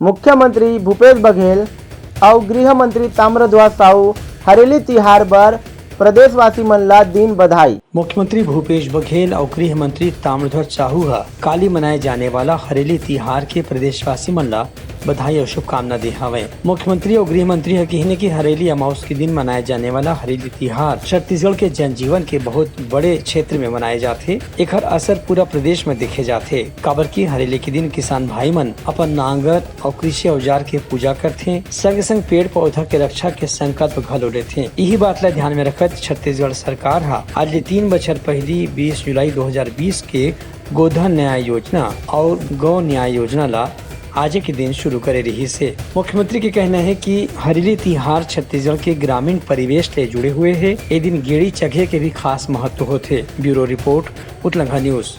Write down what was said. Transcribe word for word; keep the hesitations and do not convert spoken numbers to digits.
मुख्यमंत्री भूपेश बघेल अउ गृह मंत्री ताम्रध्वज साहू हरेली तिहार बर प्रदेशवासी मन ला दीन बधाई। मुख्यमंत्री भूपेश बघेल अउ गृह मंत्री ताम्रध्वज साहू ह काली मनाए जाने वाला हरेली तिहार के प्रदेशवासी मन ला बधाई अउ शुभकामना दे हवय। मुख्यमंत्री अउ गृह मंत्री ह किहिन कि हरेली अमावस के दिन मनाए जाने वाला हरेली तिहार छत्तीसगढ़ के जनजीवन के बहुत बड़े क्षेत्र में मनाए जाथे। एखर असर पूरा प्रदेश में देखे जाथे, काबर कि हरेली के दिन किसान भाई मन अपन नांगर अउ कृषि औजार के पूजा करथे, संग-संग पेड़ पौधा के रक्षा के संकल्प घलो लेथे। इही बात ला ध्यान में रखत छत्तीसगढ़ सरकार ह आज ले तीन बछर पहिली बीस जुलाई दो हज़ार बीस के गोधन न्याय योजना अउ गौ न्याय योजना ला आजे के दिन शुरू करे रिहिस हे। मुख्यमंत्री के कहना हे कि हरेली तिहार छत्तीसगढ़ के ग्रामीण परिवेश ले जुड़े हुए हे। ए दिन गेड़ी चघे के भी खास महत्व होथे। Bureau report, Utlangha news.